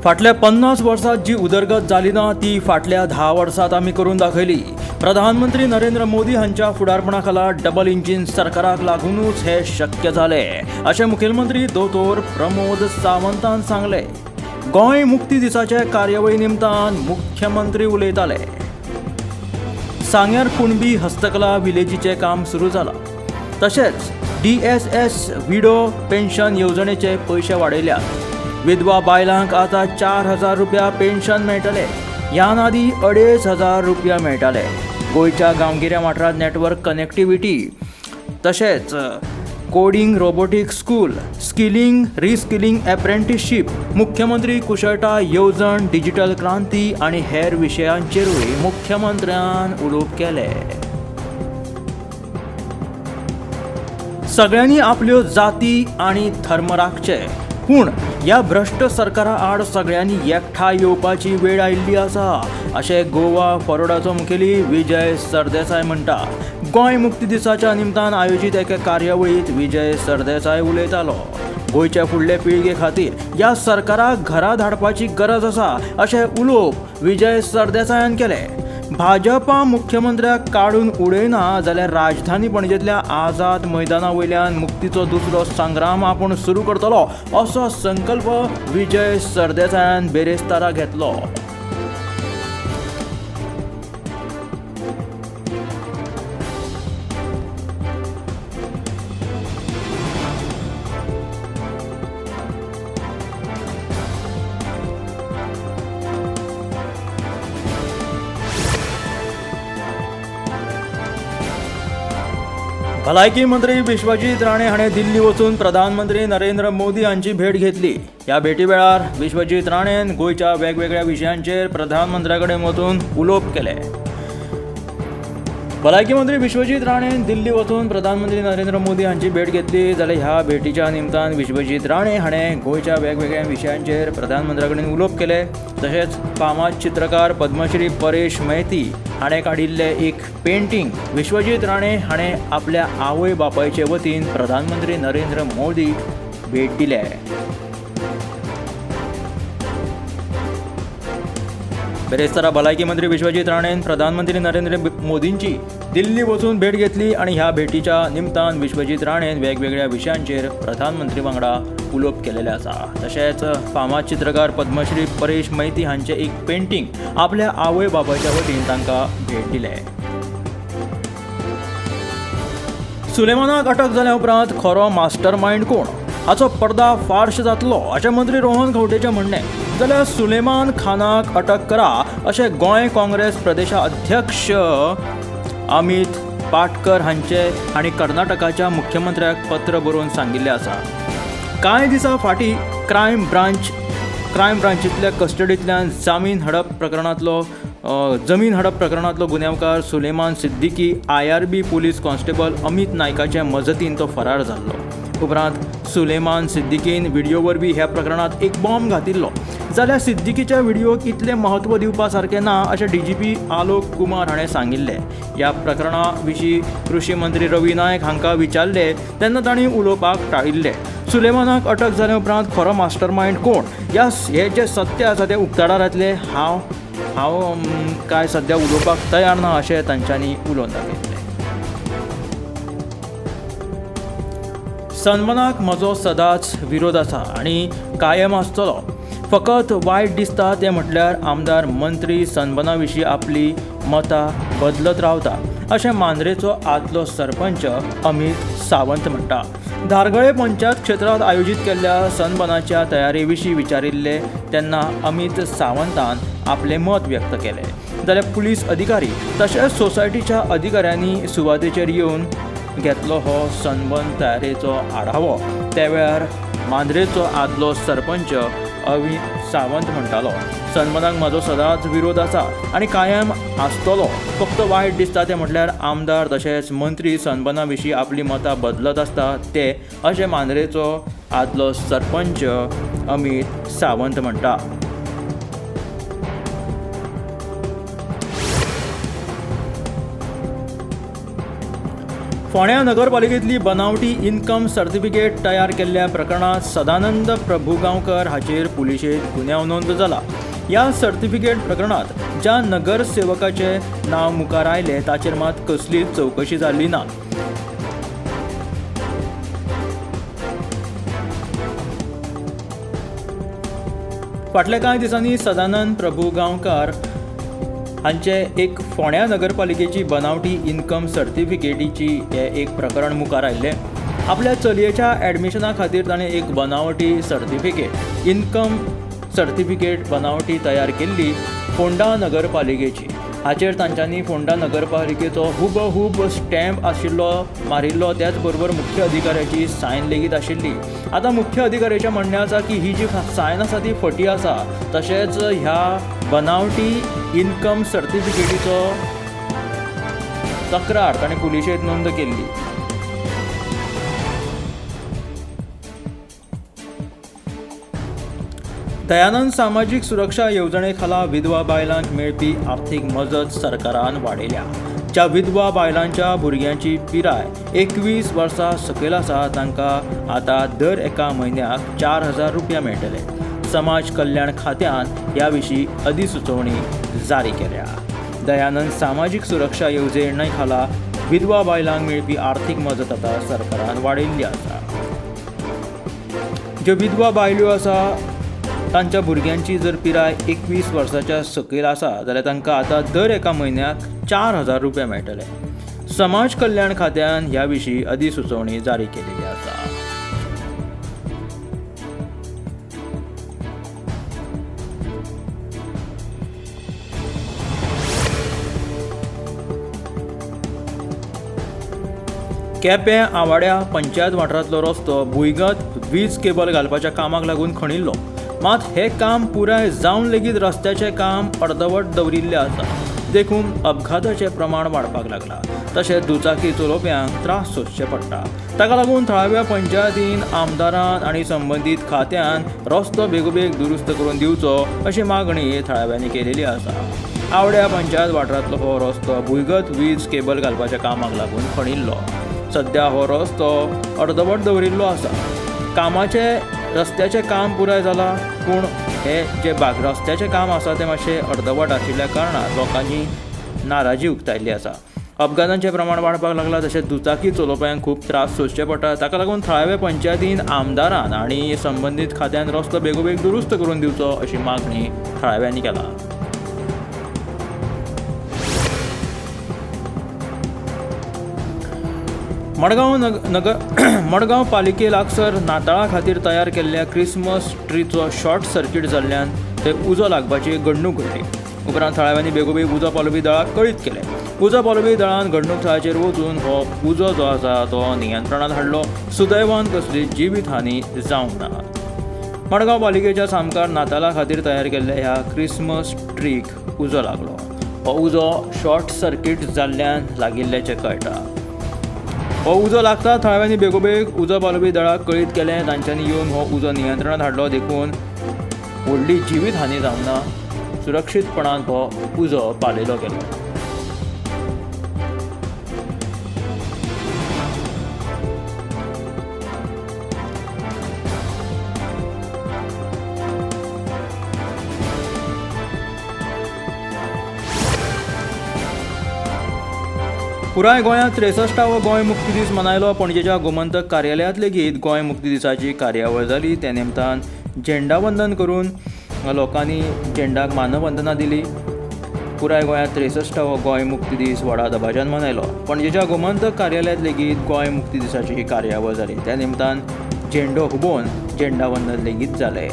फाटल्या 50 वर्सात जी उदरगत जाली ना ती फाटल्या 10 वर्सात आमी करून दाखयली. प्रधानमंत्री नरेंद्र मोदी हांच्या फुडारपणा खाला डबल इंजीन सरकाराक लागूनच हे शक्य जाले अशें मुखेलमंत्री दोतोर प्रमोद सावंतान सांगले. गोंय मुक्ती दिसाचे कार्यावळी निमतान मुख्यमंत्री उलयताले. सांग्यार कुणबी हस्तकला विलेजीचें काम सुरू जालां. तशेंच DSS widow pension येवजणेचे पयशे वाडयल्यात. विधवा बायलांक आतां 4000 रुपया पेन्शन मेळटले. ह्यान आदीं 2500 रुपया मेळटाले. गोंयच्या गांवगिऱ्या वाठारांत नेटवर्क कनेक्टिविटी तशेंच coding, robotic school, skilling, reskilling, apprenticeship, मुख्यमंत्री कुशळटाय येवजण, डिजिटल क्रांती आनी हेर विशयांचेरूय मुख्यमंत्र्यान उलोवप केलें. सगळ्यांनी आपल्यो जाती आनी धर्म राखचे, पूण ह्या भ्रश्ट सरकारा आड सगळ्यांनी एकठांय येवपाची वेळ आयिल्ली आसा अशें गोवा फॉरवर्डाचो मुखेली विजय सरदेसाय म्हणटा. गोंय मुक्ती दिसाच्या निमतान आयोजीत एके कार्यावळींत विजय सरदेसाय उलयतालो. गोंयच्या फुडले पिळगे खातीर ह्या सरकाराक घरा धाडपाची गरज आसा अशें उलोवप विजय सरदेसायान केलें. भाजपा मुख्यमंत्र्याक काडून उडयना जाल्यार राजधानी पणजेंतल्या आझाद मैदाना वयल्यान मुक्तीचो दुसरो संग्राम आपूण सुरू करतलो असो संकल्प विजय सरदेसायान बेरेस्तारा घेतलो. भलायकी मंत्री विश्वजीत राणे हाणें दिल्ली वचून प्रधानमंत्री नरेंद्र मोदी हांची भेट घेतली. ह्या भेटी वेळार विश्वजीत राणेन गोंयच्या वेगवेगळ्या विशयांचेर प्रधानमंत्र्या कडेन वचून उलोवप केलें. भलायकी मंत्री विश्वजीत राणेन दिल्ली वचून प्रधानमंत्री नरेंद्र मोदी हांची भेट घेतली. जाल्यार ह्या भेटीच्या निमतान विश्वजीत राणे हाणें गोंयच्या वेगवेगळ्या विशयांचेर प्रधानमंत्र्या कडेन उलोवप केलें. तशेंच फामाद चित्रकार पद्मश्री परेश मैती हाणें काडिल्लें एक पेंटींग विश्वजीत राणे हाणें आपल्या आवय बापायचे वतीन प्रधानमंत्री नरेंद्र मोदीक भेट दिलें. बेरेस्तारा भलायकी मंत्री विश्वजीत राणेन प्रधानमंत्री नरेंद्र मोदींची दिल्ली वचून भेट घेतली आनी ह्या भेटीच्या निमतान विश्वजीत राणेन वेगवेगळ्या विशयांचेर प्रधानमंत्री वांगडा उलोवप केलेलें आसा. तशेंच फामाद चित्रकार पद्मश्री परेश मैती हांचें एक पेंटींग आपल्या आवय बापायच्या वतीन तांकां भेट दिलें. सुलेमानाक अटक जाल्या उपरांत खरो मास्टरमायंड कोण हाचो पर्दा फार्श जातलो अशें मंत्री रोहन खंवटेचें म्हणणें. जाल्यार सुलेमान खानाक अटक करा अशें गोंय काँग्रेस प्रदेशाध्यक्ष अमित पाटकर हांणी कर्नाटकाच्या मुख्यमंत्र्याक पत्र बरोवन सांगिल्लें आसा. कांय दिसां फाटीं क्रायम ब्रांचींतल्या कस्टडींतल्यान जामीन हडप प्रकरणांतलो जमीन हडप प्रकरणांतलो गुन्यांवकार Suleman Siddiqui IRB police constable Amit नायकाचे मजतीन तो फरार जाल्लो. उपरांत सुलेमान सिद्दीकीन व्हिडियो वरवीं ह्या प्रकरणांत एक बॉम्ब घातिल्लो. जाल्यार सिद्दीकीच्या व्हिडियोक इतलें म्हत्व दिवपा सारकें ना अशें डीजीपी आलोक कुमार हाणें सांगिल्लें. ह्या प्रकरणा विशीं कृशी मंत्री रवी नायक हांकां विचारलें तेन्ना तांणी उलोवपाक टाळिल्लें. सुलेमानाक अटक जाले उपरांत खरो मास्टरमायंड कोण ह्या हें जें सत्य आसा तें उक्ताडार येतलें. हांव काय सद्या उलोवपाक तयार ना अशें तांच्यांनी उलोवन दाखयलें. सन्मानाक म्हजो सदांच विरोध आसा आनी कायम आसतलो. फकत वायट दिसता तें म्हटल्यार आमदार मंत्री सन्माना विशीं आपली मतां बदलत रावता अशें मांद्रेचो आदलो सरपंच अमित सावंत म्हणटा. धारगळे पंचायत क्षेत्रांत आयोजीत केल्ल्या सनबनाच्या तयारे विशीं विचारिल्ले तेन्ना अमित सावंतान आपलें मत व्यक्त केलें. जाल्यार पुलीस अधिकारी तशेंच सोसायटीच्या अधिकाऱ्यांनी सुवातेचेर येवन घेतलो हो सनबन तयारेचो आढावो. त्या वेळार मांद्रेचो आदलो सरपंच अमित सावंत म्हणटालो, सनबनाक म्हजो सदांच विरोध आसा आनी कायम आसतलो. फक्त वायट दिसता तें म्हटल्यार आमदार तशेंच मंत्री सनबना विशीं आपली मतां बदलत आसता ते अशें मांद्रेचो आदलो सरपंच अमित सावंत म्हणटा. फोंड्या नगरपालिकेंतली बनावटी इन्कम सर्टिफिकेट तयार केल्ल्या प्रकरणांत सदानंद प्रभुगांवकर हाचेर पुलिशेंत गुन्यांव नोंद जाला. ह्या सर्टिफिकेट प्रकरणांत ज्या नगरसेवकाचें नांव मुखार आयलें ताचेर मात कसलीच चवकशी जाल्ली ना. फाटल्या कांय दिसांनी सदानंद प्रभुगांवकार हांचे एक फोंड्या नगरपालिकेची बनावटी इन्कम सर्टिफिकेटीची हें एक प्रकरण मुखार आयिल्लें. आपल्या चलयेच्या एडमिशना खातीर ताणें एक बनावटी सर्टिफिकेट, इन्कम सर्टिफिकेट बनावटी तयार केल्ली फोंडा नगरपालिकेची. हाचेर तांच्यांनी फोंडा नगरपालिकेचो हुबहूब स्टॅम्प आशिल्लो मारिल्लो, त्याच बरोबर मुख्य अधिकाऱ्याची सायन लेगीत आशिल्ली. आतां मुख्य अधिकाऱ्याचें म्हणणें आसा की ही जी सायन आसा ती फटी आसा, तशेंच ह्या बनावटी इन्कम सर्टिफिकेटीचो तक्रार ताणें पुलिशेंत नोंद केल्ली. दयानंद सामाजीक सुरक्षा येवजणे खाला विधवा बायलांक मेळपी आर्थीक मजत सरकारान वाडयल्या. ज्या विधवा बायलांच्या भुरग्यांची पिराय 21 वर्सां सकयल आसा तांकां आतां दर एका म्हयन्याक 4000 रुपया मेळटले. समाज कल्याण खात्यान ह्या विशीं अधिसुचोवणी जारी केल्या. दयानंद सामाजीक सुरक्षा येवजणे खाला विधवा बायलांक मेळपी आर्थीक मजत आतां सरकारान वाडयल्ली आसा. ज्यो विधवा बायल्यो आसा तांच्या भुरग्यांची जर पिराय 21 वर्साच्या सकयल आसा जाल्यार तांकां आतां दर एका म्हयन्याक 4000 रुपया मेळटले. समाज कल्याण खात्यान ह्या विशीं अधिसुचोवणी जारी केलेली आसा. केपें आवाड्या पंचायत वाठारांतलो रस्तो भुंयगत वीज केबल घालपाच्या कामाक लागून खणिल्लो, मात हें काम पुराय जावन लेगीत रस्त्याचें काम अर्दवट दवरिल्लें आसा, देखून अपघाताचें प्रमाण वाडपाक लागलां. तशेंच दुचाकी चलोवप्यांक त्रास सोंसचे पडटा. ताका लागून थळाव्या पंचायतीन, आमदारान आनी संबंदीत खात्यान रस्तो बेगोबेग दुरुस्त करून दिवचो अशी मागणी थळाव्यांनी केलेली आसा. आवड्या पंचायत वाठारांतलो हो रस्तो भुंयगत वीज केबल घालपाच्या कामाक लागून खणिल्लो. सद्या हो रस्तो अर्दवट दवरिल्लो आसा. कामाचें रस्त्याचें काम पुराय जालां, पूण हे जे बाग रस्त्याचें काम आसा तें मातशें अर्दवट आशिल्ल्या कारणान लोकांनी नाराजी उक्तायल्ली आसा. अपघातांचें प्रमाण वाडपाक लागलां, तशेंच दुचाकी चलोवप्यांक खूब त्रास सोंसचे पडटा. ताका लागून थळाव्या पंचायतीन, आमदारान आनी संबंदीत खात्यान रस्तो बेगोबेग दुरुस्त करून दिवचो अशी मागणी थळाव्यांनी केला. मडगांव नगर मडगांव पालिके लागसर नाताळा खातीर तयार केल्ल्या क्रिसमस ट्रीचो शॉर्ट सर्किट जाल्ल्यान थंय उजो लागपाची घडणूक घडली. उपरांत थळाव्यांनी बेगोबेग उजो पालोवपी दळाक कळीत केलें. उजो पालोवपी दळान घडणूक थळाचेर वचून हो उजो जो आसा तो नियंत्रणांत हाडलो. सुदैवान कसली जिवीत हानी जावंक ना. मडगांव पालिकेच्या सामकार नाताळा खातीर तयार केल्ल्या ह्या क्रिसमस ट्रीक उजो लागलो. हो उजो शॉर्ट सर्किट जाल्ल्यान लागिल्ल्याचें कळटा. हो उजो लागता थळाव्यांनी बेगोबेग उजो पालोवपी दळाक कळीत केलें. तांच्यांनी येवन हो उजो नियंत्रणांत हाडलो, देखून व्हडली जिवीत हानी जावंक ना. सुरक्षीतपणान हो उजो पालयलो गेलो. पुराय गोंयांत 63वो गोंय मुक्ती दीस मनयलो. पणजेच्या गोमंतक कार्यालयांत लेगीत गोंय मुक्ती दिसाची कार्यावळ जाली. त्या निमतान झेंडावंदन करून लोकांनी झेंडाक मानवंदना दिली. पुराय गोंयांत 63वो गोंय मुक्ती दीस व्हडा दबाज्यान मनयलो. पणजेच्या गोमंतक कार्यालयांत लेगीत गोंय मुक्ती दिसाची कार्यावळ जाली. त्या निमतान झेंडो हुबोवन झेंडावंदन लेगीत जालें.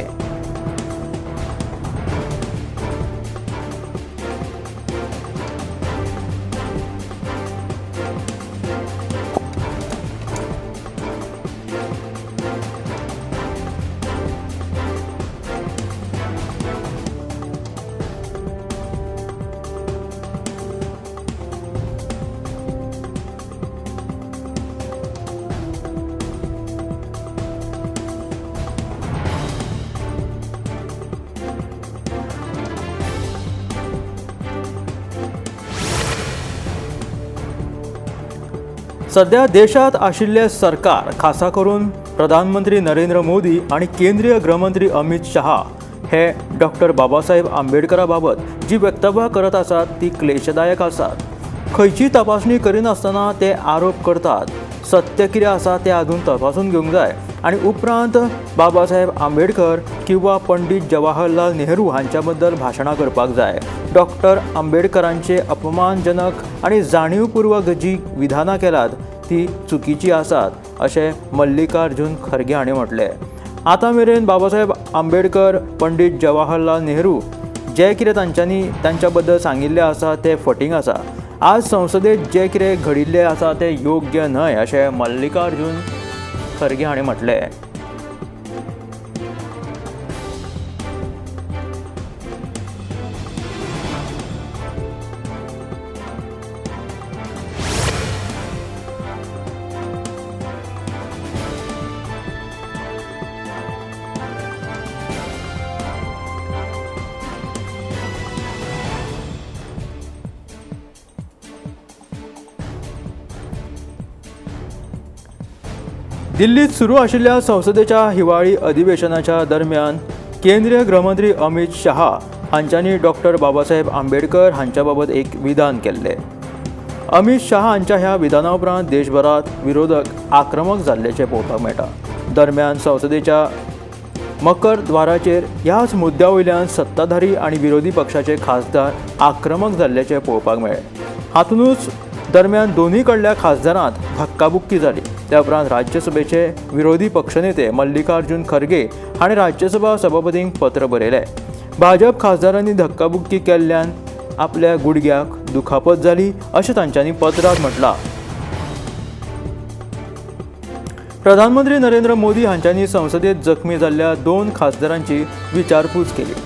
सध्या देशांत आशिल्लें सरकार, खासा करून प्रधानमंत्री नरेंद्र मोदी आनी केंद्रीय गृहमंत्री अमित शहा हे डॉक्टर बाबासाहेब आंबेडकरा बाबत जी वक्तव्यां करत आसात ती क्लेशदायक आसात। खंयची तपासणी करिनासतना ते आरोप करतात। सत्य कितें आसा तें आजून तपासून घेवंक जाय आनी उपरांत बाबासाहेब आंबेडकर किंवा पंडित जवाहरलाल नेहरू हांच्या बद्दल भाशणां करपाक जाय। डॉक्टर आंबेडकरांचे अपमानजनक आनी जाणीवपूर्वक जी विधानां केलात ती चुकीची आसात अशें मल्लिकार्जुन खरगे हांणी म्हटलें। आतां मेरेन बाबासाहेब आंबेडकर, पंडित जवाहरलाल नेहरू जे कितें तांच्यांनी तांच्या बद्दल सांगिल्लें आसा तें फटींग आसा। आज संसदेत जे कितें घडिल्लें आसा तें योग्य न्हय अशें मल्लिकार्जुन खरगे हांणी म्हटलें। दिल्लीत सुरू आशिल्ल्या संसदेच्या हिवाळी अधिवेशनाच्या दरम्यान केंद्रीय गृहमंत्री अमित शहा हांच्यांनी डॉक्टर बाबासाहेब आंबेडकर हांच्या बाबत एक विधान केल्लें। अमित शहा हांच्या ह्या विधाना उपरांत देशभरात विरोधक आक्रमक जाल्ल्याचें पळोवपाक मेळटा। दरम्यान संसदेच्या मकर द्वाराचेर ह्याच मुद्द्या वयल्यान सत्ताधारी आनी विरोधी पक्षाचे खासदार आक्रमक जाल्ल्याचें पळोवपाक मेळ्ळें। हातूनच दरम्यान दोनूय कडल्या खासदारांत धक्काबुक्की जाली। त्या उपरांत राज्यसभेचे विरोधी पक्षनेते मल्लिकार्जुन खरगे हांणी राज्यसभा सभापतींक पत्र बरयलें। भाजप खासदारांनी धक्काबुक्की केल्ल्यान आपल्या गुडघ्याक दुखापत जाली अशें तांच्यांनी पत्रांत म्हटलां। प्रधानमंत्री नरेंद्र मोदी हांच्यांनी संसदेत जखमी जाल्ल्या 2 खासदारांची विचारपूस केली।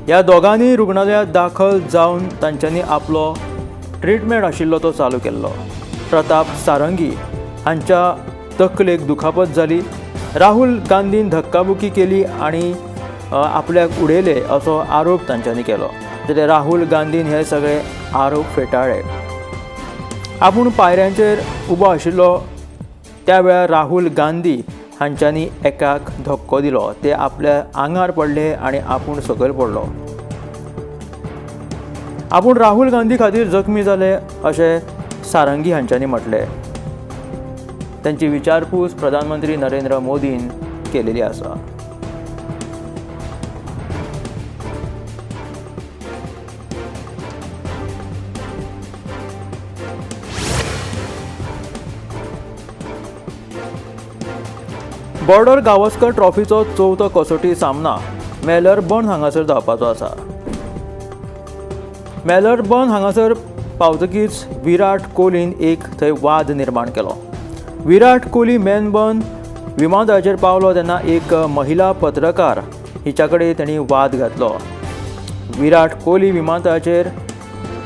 ह्या दोगांनी रुग्णालयांत दाखल जावन तांच्यांनी आपलो ट्रिटमेंट आशिल्लो तो चालू केल्लो। प्रताप सारंगी हांच्या तकलेक दुखापत जाली। राहुल गांधीन धक्काबुक्की केली आनी आपल्याक उडयले असो आरोप तांच्यांनी केलो। जाल्यार राहुल गांधीन हे सगळे आरोप फेटाळ्ळे। आपूण पायऱ्यांचेर उबो आशिल्लो त्या वेळार राहुल गांधी हांच्यांनी एकाक धक्को दिलो, ते आपल्या आंगार पडले आनी आपूण सकयल पडलो। आपूण राहुल गांधी खातीर जखमी जाले अशें सारंगी हांच्यांनी म्हटलें। तांची विचारपूस प्रधानमंत्री नरेंद्र मोदीन केलेली आसा। बॉर्डर गावस्कर ट्रॉफीचो चवथो कसोटी सामना मेलबर्न हांगासर जावपाचो आसा। मेलबर्न हांगासर पावतकीच विराट कोहलीन एक थंय वाद निर्माण केलो। विराट कोहली मेलबर्न विमानतळाचेर पावलो तेन्ना एक महिला पत्रकार हिच्या कडेन तांणी वाद घातलो। विराट कोहली विमानतळाचेर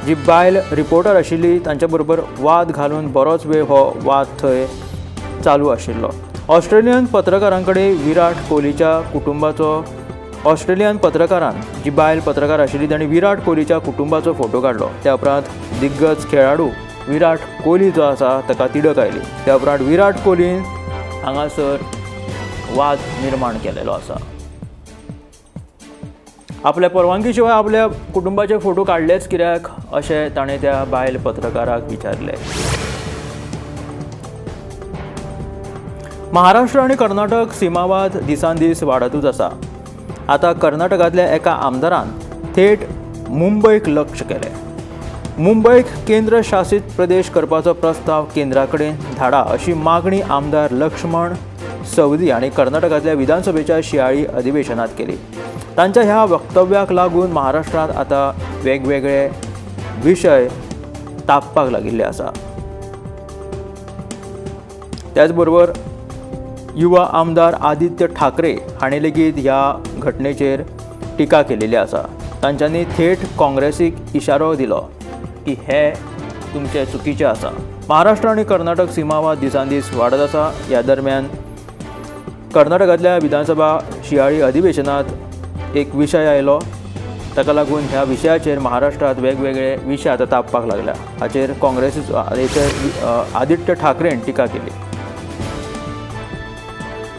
जी बायल रिपोर्टर आशिल्ली तांच्या बरोबर वाद घालून बरोच वेळ हो वाद थंय चालू आशिल्लो। ऑस्ट्रेलियन पत्रकारां कडेन विराट कोहलीच्या कुटुंबाचो ऑस्ट्रेलियन पत्रकारान जी बायल पत्रकार आशिल्ली तांणी विराट कोहलीच्या कुटुंबाचो फोटो काडलो। त्या उपरांत दिग्गज खेळाडू विराट कोहली जो आसा ताका तिडक आयली। त्या उपरांत विराट कोहलीन हांगासर वाद निर्माण केलेलो आसा। आपल्या परवानगी शिवाय आपल्या कुटुंबाचे फोटो काडलेच कित्याक अशें ताणें त्या बायल पत्रकाराक विचारलें। महाराष्ट्र आनी कर्नाटक सीमावाद दिसान दीस वाडतूच आसा। आतां कर्नाटकांतल्या एका आमदारान थेट मुंबयक लक्ष केलें। मुंबयक केंद्र शासित प्रदेश करपाचो प्रस्ताव केंद्रा कडेन धाडा अशी मागणी आमदार लक्ष्मण सवदी आनी कर्नाटकांतल्या विधानसभेच्या शियाळी अधिवेशनात केली। तांच्या ह्या वक्तव्याक लागून महाराष्ट्रांत आतां वेगवेगळे विशय तापपाक लागिल्ले आसा। त्याचबरोबर युवा आमदार आदित्य ठाकरे हांणी लेगीत ह्या घटनेचेर टिका केलेली आसा। तांच्यांनी थेट काँग्रेसीक इशारो दिलो की हे तुमचे चुकीचे आसा। महाराष्ट्र आनी कर्नाटक सीमावाद दिसान दीस वाडत आसा। ह्या दरम्यान कर्नाटकांतल्या विधानसभा शियाळी अधिवेशनात एक विशय आयलो। ताका लागून ह्या विशयाचेर महाराष्ट्रांत वेगवेगळे विशय आतां तापपाक लागल्या. हाचेर काँग्रेसीचो आदित्य ठाकरेन टिका केली.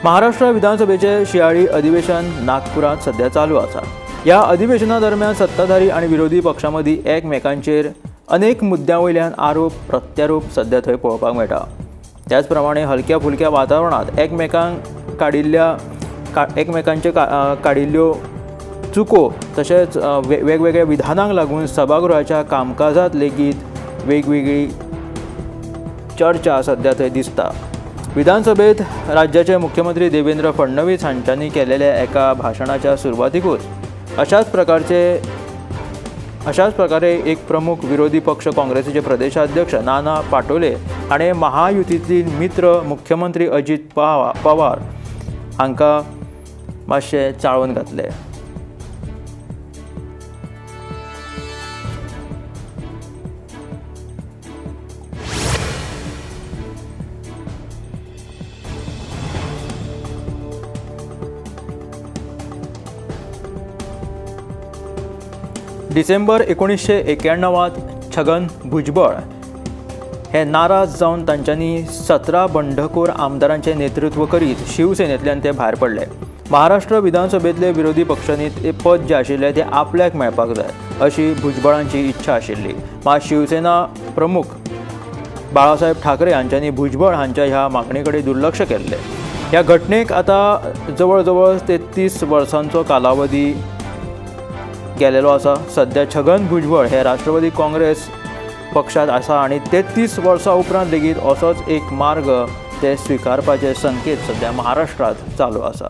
महाराष्ट्र विधानसभेचे शियाळी अधिवेशन नागपुरांत सध्या चालू आसा. ह्या अधिवेशना दरम्यान सत्ताधारी आनी विरोधी पक्षां मदीं एकमेकांचेर अनेक मुद्द्यां वयल्यान आरोप प्रत्यारोप सध्या थंय पळोवपाक मेळटा. त्याच प्रमाणे हलक्या फुलक्या वातावरणांत एकमेकांक काडिल्ल्या एकमेकांचे काडिल्ल्यो चुको तशेंच वेगवेगळ्या विधानांक लागून सभागृहाच्या कामकाजांत लेगीत वेगवेगळी चर्चा सध्या थंय दिसता. विधानसभेत राज्याचे मुख्यमंत्री देवेंद्र फडणवीस हांच्यांनी केलेल्या एका भाशणाच्या सुरवातीकूच अशाच प्रकारे एक प्रमुख विरोधी पक्ष काँग्रेसीचे प्रदेशाध्यक्ष नाना पाटोले हाणें महायुतीतील मित्र मुख्यमंत्री अजीत पवार हांकां मातशें चाळोवन घातलें. डिसेंबर 1991 छगन भुजबळ हे नाराज जावन तांच्यांनी 17 बंडखोर आमदारांचें नेतृत्व करीत शिवसेनेंतल्यान ते भायर पडले. महाराष्ट्र विधानसभेंतले विरोधी पक्षांनी ते पद जें आशिल्लें तें आपल्याक मेळपाक जाय अशी भुजबळांची इच्छा आशिल्ली. मात शिवसेना प्रमुख बाळासाहेब ठाकरे हांच्यांनी भुजबळ हांच्या ह्या मागणे कडेन दुर्लक्ष केल्लें. ह्या घटनेक आतां जवळ जवळ 33 वर्सांचो कालावधी गेलेलो आसा. सध्या छगन भुजबळ हे राष्ट्रवादी काँग्रेस पक्षांत आसा आनी 33 वर्सां उपरांत लेगीत असोच एक मार्ग ते स्विकारपाचे संकेत सध्या महाराष्ट्रांत चालू आसा.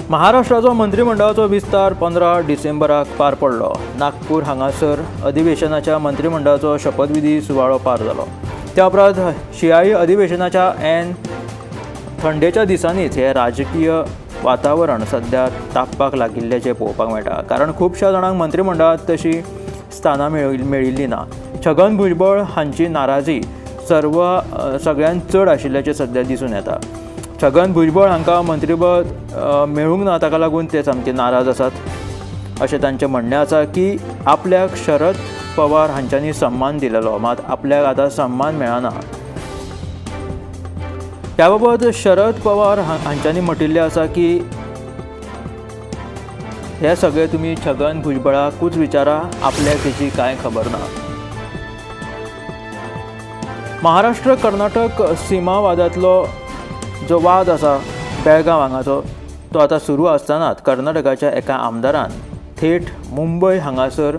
महाराष्ट्राचो मंत्रिमंडळाचो विस्तार 15 डिसेंबराक पार पडलो. नागपूर हांगासर अधिवेशनाच्या मंत्रिमंडळाचो शपथविधी सुवाळो पार जालो. त्या उपरांत शियाळी अधिवेशनाच्या ऐन थंडेच्या दिसांनीच हें राजकीय वातावरण सध्या तापपाक लागिल्ल्याचें पळोवपाक मेळटा. कारण खुबश्या जाणांक मंत्रिमंडळांत तशी स्थानां मेळिल्ली ना. छगन भुजबळ हांची नाराजी सगळ्यांत चड आशिल्ल्याचें सध्या दिसून येता. छगन भुजबळ हांकां मंत्रीपद मेळूंक ना ताका लागून ते सामके नाराज आसात अशें तांचें म्हणणें आसा की आपल्याक शरद पवार हांच्यांनी सम्मान दिलेलो, मात आपल्याक आतां सम्मान मेळना. ह्या बाबत शरद पवार हांच्यांनी म्हटिल्लें आसा की हे सगळे तुमी छगन भुजबळाकूच विचारा, आपल्याक तेची कांय खबर ना. महाराष्ट्र कर्नाटक सीमावादांतलो जो वाद आसा बेळगांव हांगाचो तो आतां सुरू आसतनाच कर्नाटकाच्या एका आमदारान थेट मुंबय हांगासर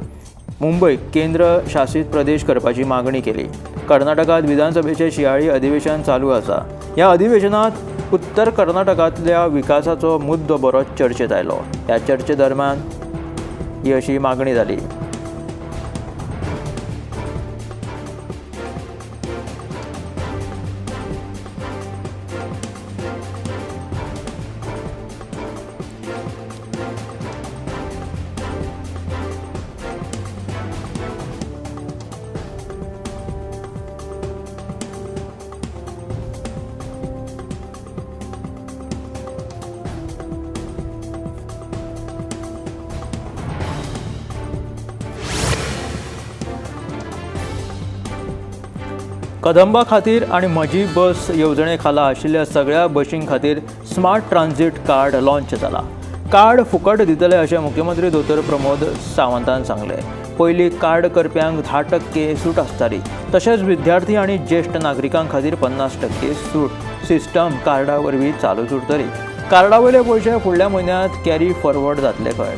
मुंबय केंद्र शासीत प्रदेश करपाची मागणी केली. कर्नाटकांत विधानसभेचें शियाळी अधिवेशन चालू आसा. ह्या अधिवेशनांत उत्तर कर्नाटकांतल्या विकासाचो मुद्दो बरोच चर्चेत आयलो. ह्या चर्चे दरम्यान ही अशी मागणी जाली. कदंबा खातीर आनी म्हजी बस येवजणे खाला आशिल्ल्या सगळ्या बशीं खातीर स्मार्ट ट्रान्झीट कार्ड लॉन्च जाला. कार्ड फुकट दितले अशें मुख्यमंत्री दोतोर प्रमोद सावंतान सांगलें. पयलीं कार्ड करप्यांक 10% सूट आसताली, तशेंच विद्यार्थी आनी ज्येश्ठ नागरिकां खातीर 50% सूट सिस्टम कार्डा वरवीं चालूच उरतली. कार्डा वयले पयशे फुडल्या म्हयन्यांत कॅरी फॉरवर्ड जातले खंय.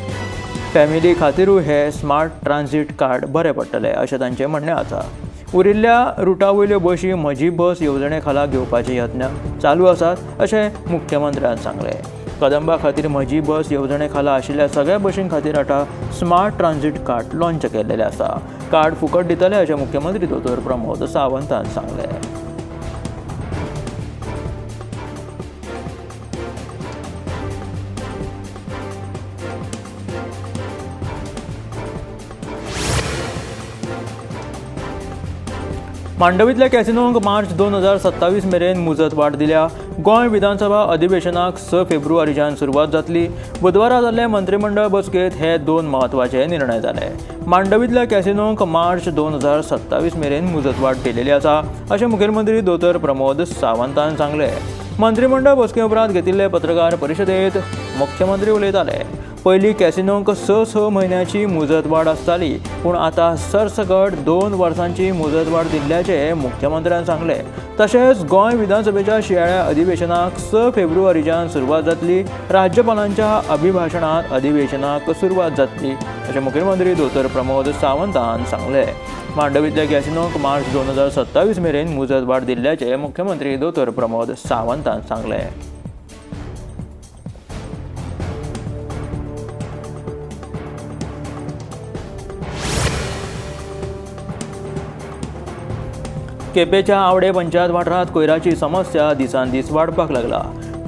फॅमिली खातीरूय हे स्मार्ट ट्रान्झीट कार्ड बरें पडटलें अशें तांचें म्हणणें आसा. उरिल्ल्या रुटा वयल्यो बशी म्हजी बस येवजणे खाला घेवपाचे यत्न चालू आसात अशें मुख्यमंत्र्यान सांगलें. कदंबा खातीर म्हजी बस येवजणे खाला आशिल्ल्या सगळ्या बशीं खातीर आतां स्मार्ट ट्रान्झीट कार्ड लॉन्च केल्लें आसा. कार्ड फुकट दितले अशें मुख्यमंत्री दोतोर प्रमोद सावंतान सांगलें. मांडवींतल्या कॅसिनोंक मार्च 2027 मेरेन मुजत वाड दिल्या. गोंय विधानसभा अधिवेशनाक 6 फेब्रुवारीच्यान सुरवात जातली. बुधवारा जाल्ले मंत्रीमंडळ बसकेंत हे 2 म्हत्वाचे निर्णय जाले. मांडवींतल्या कॅसिनोंक मार्च 2027 मेरेन मुजतवाड दिलेली आसा अशें मुखेलमंत्री दोतोर प्रमोद सावंतान सांगलें. मंत्रीमंडळ बसके उपरांत घेतिल्ले पत्रकार परिशदेंत मुख्यमंत्री उलयताले. पयलीं कॅसिनोंक 6-6 म्हयन्याची मुजतवाड आसताली, पूण आतां सरसकट 2 वर्सांची मुजतवाड दिल्ल्याचें मुख्यमंत्र्यान सांगलें. तशेंच गोंय विधानसभेच्या शिंयाळ्या अधिवेशनाक 6 फेब्रुवारीच्यान सुरवात जातली. राज्यपालांच्या अभिभाशणांत अधिवेशनाक सुरवात जातली अशें मुखेलमंत्री दोतोर प्रमोद सावंतान सांगलें. मांडवींतल्या कॅसिनोंक मार्च 2027 मेरेन मुजतवाड दिल्ल्याचें मुख्यमंत्री दोतोर प्रमोद सावंतान सांगलें. केपेंच्या आवडे पंचायत वाठारांत कोयराची समस्या दिसान दीस वाडपाक लागला.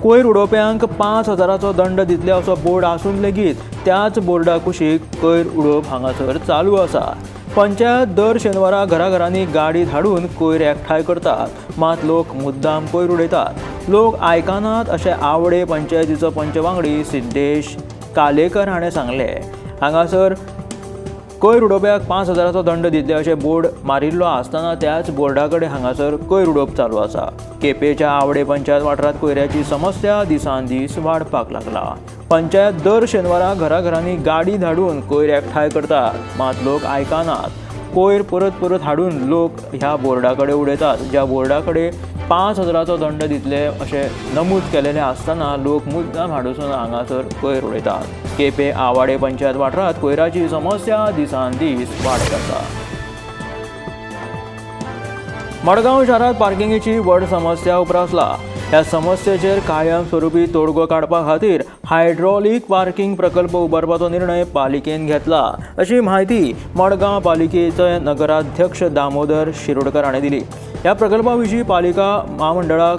कोयर उडोवप्यांक 5,000चो दंड दितले असो बोर्ड आसून लेगीत त्याच बोर्डा कुशीक कोयर उडोवप हांगासर चालू आसा. पंचायत दर शेनवारा घराघरांनी गाडी धाडून कोयर एकठांय करतात, मात लोक मुद्दाम कोयर उडयतात. लोक आयकनात अशें आवडे पंचायतीचो पंच वांगडी सिद्धेश कालेकर हाणें सांगलें. हांगासर कोयर उडोवप्याक 5,000चो दंड दितले अशें बोर्ड मारिल्लो आसतना त्याच बोर्डा कडेन हांगासर कोयर उडोवप चालू आसा. केपेंच्या आवडे पंचायत वाठारांत कोयराची समस्या दिसान दीस वाडपाक लागला. पंचायत दर शेनवारा घराघरांनी गाडी धाडून कोयर एकठांय करतात, मात लोक आयकनात. कोयर परत परत हाडून लोक ह्या बोर्डा कडेन उडयतात, ज्या बोर्डा कडेन 5,000चो दंड दितले अशें नमूद केलेलें आसतना लोक मुद्दाम हाडून हांगासर कोयर उडयतात. केपें आवाडे पंचायत वाठारांत कोयराची समस्या दिसान दीस वाडत आसा. मडगांव शारांत पार्किंगेची व्हड समस्या उप्रासला. ह्या समस्येचेर कायमस्वरूपी तोडगो काडपा खातीर हायड्रॉलीक पार्किंग प्रकल्प उबारपाचो निर्णय पालिकेन घेतला अशी म्हायती मडगांव पालिकेचे नगराध्यक्ष दामोदर शिरोडकर हाणें दिली. ह्या प्रकल्पा विशीं पालिका म्हामंडळाक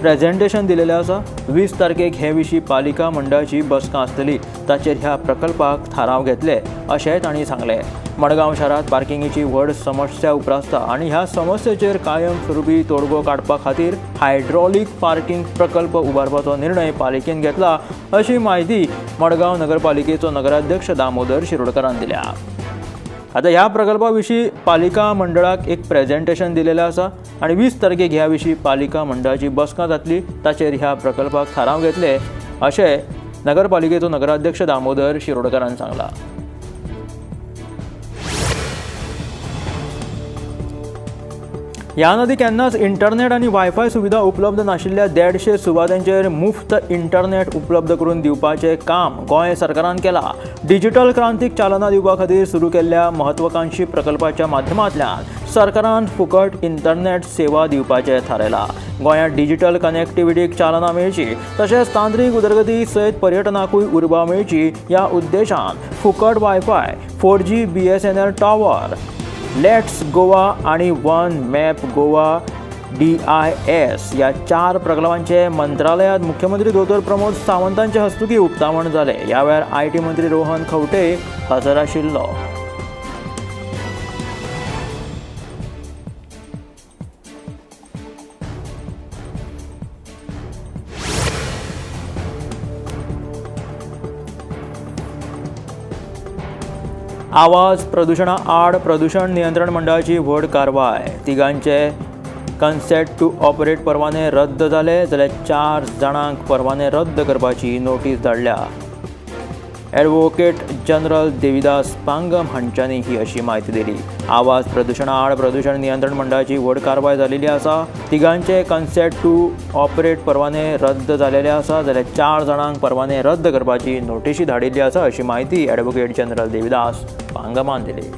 प्रेझेंटेशन दिलेलें आसा. 20 तारखेक हे विशीं पालिका मंडळाची बसका आसतली, ताचेर ह्या प्रकल्पाक थाराव घेतले अशेंय तांणी सांगलें. मडगांव शारांत पार्किंगेची व्हड समस्या उप्रासता आनी ह्या समस्येचेर कायमस्वरूपी तोडगो काडपा खातीर हायड्रॉलीक पार्किंग प्रकल्प उबारपाचो निर्णय पालिकेन घेतला अशी म्हायती मडगांव नगरपालिकेचो नगराध्यक्ष दामोदर शिरोडकरान दिल्या. आतां ह्या प्रकल्पा विशीं पालिका मंडळाक एक प्रेझेंटेशन दिलेलें आसा आनी 20 तारखेक ह्या विशीं पालिका मंडळाची बसका जातली, ताचेर ह्या प्रकल्पाक थाराव घेतले अशें नगरपालिकेचो नगराध्यक्ष दामोदर शिरोडकरान सांगलां. ह्यान आदीं केन्नाच इंटरनेट आनी वायफाय सुविधा उपलब्ध नाशिल्ल्या 150 सुवातांचेर मुफ्त इंटरनेट उपलब्ध करून दिवपाचें काम गोंय सरकारान केलां. डिजिटल क्रांतीक चालना दिवपा खातीर सुरू केल्ल्या महत्वाकांक्षी प्रकल्पाच्या माध्यमांतल्यान सरकारान फुकट इंटरनेट सेवा दिवपाचें थारायलां. गोंयांत डिजिटल कनेक्टिविटीक चालना मेळची तशेंच तांत्रीक उदरगती सयत पर्यटनाकूय उर्बा मेळची ह्या उद्देशान फुकट WiFi, 4G BSNL tower, let's Goa आनी वन मॅप गोवा DIS ह्या 4 प्रकल्पांचे मंत्रालयांत मुख्यमंत्री दोतोर प्रमोद सावंतांचे हस्तुकीं उक्तावण जालें. ह्या वेळार IT मंत्री रोहन खंवटे हजर आशिल्लो. आवाज प्रदुशणा आड प्रदुशण नियंत्रण मंडळाची व्हड कारवाय. तिगांचे कन्सेंट टू ऑपरेट परवाने रद्द जाले जाल्यार 4 जाणांक परवाने रद्द करपाची नोटीस धाडल्या. ॲडव्होकेट जनरल देविदास पांगम हांच्यांनी ही अशी म्हायती दिली. आवाज प्रदुशणा आड प्रदुशण नियंत्रण मंडळाची व्हड कारवाय जालेली आसा. तिगांचे कन्सेंट टू ऑपरेट परवाने रद्द जालेले आसा जाल्यार 4 जाणांक परवाने रद्द करपाची नोटीशी धाडिल्ली आसा अशी म्हायती ॲडव्होकेट जनरल देविदास पांगमान दिली.